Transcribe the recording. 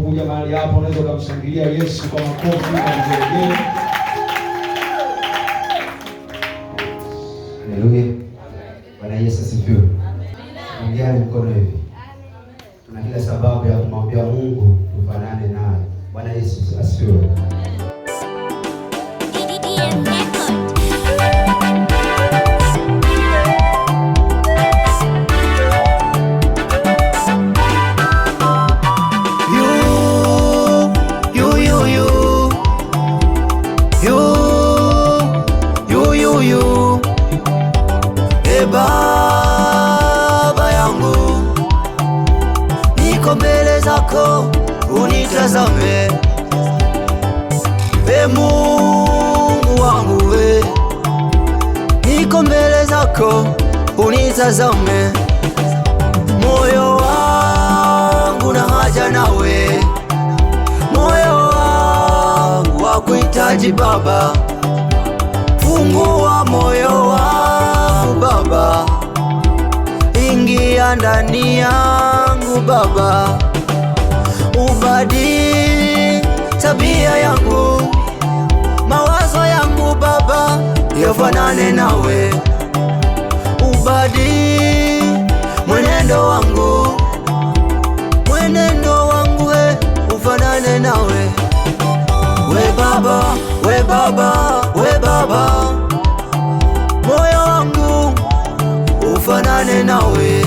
Unapokuja mahali hapo, unaweza ukamshangilia Yesu kwa makofi na vigelegele. Haleluya. Bwana Yesu asifiwe. Ongeani mkono hivi. Tuna kila sababu ya kumwambia Mungu tufanane naye. Bwana Yesu asifiwe. DDM Record. You, you, you, you. You, you, you, you. E Baba yangu, niko mbele zako, unitazame. E Mungu wangu we, niko mbele zako, unitazame. Moyo wangu na haja nawe, moyo wangu wakuhitaji Baba, fungua moyo wangu Baba, ingia ndani yangu Baba, ubadili tabia yangu, mawazo yangu Baba, yafanane nawe, ubadili mwenendo wangu, mwenendo wangu we ufanane nawe. We Baba, we Baba, we Baba, moyo wangu ufanane nawe.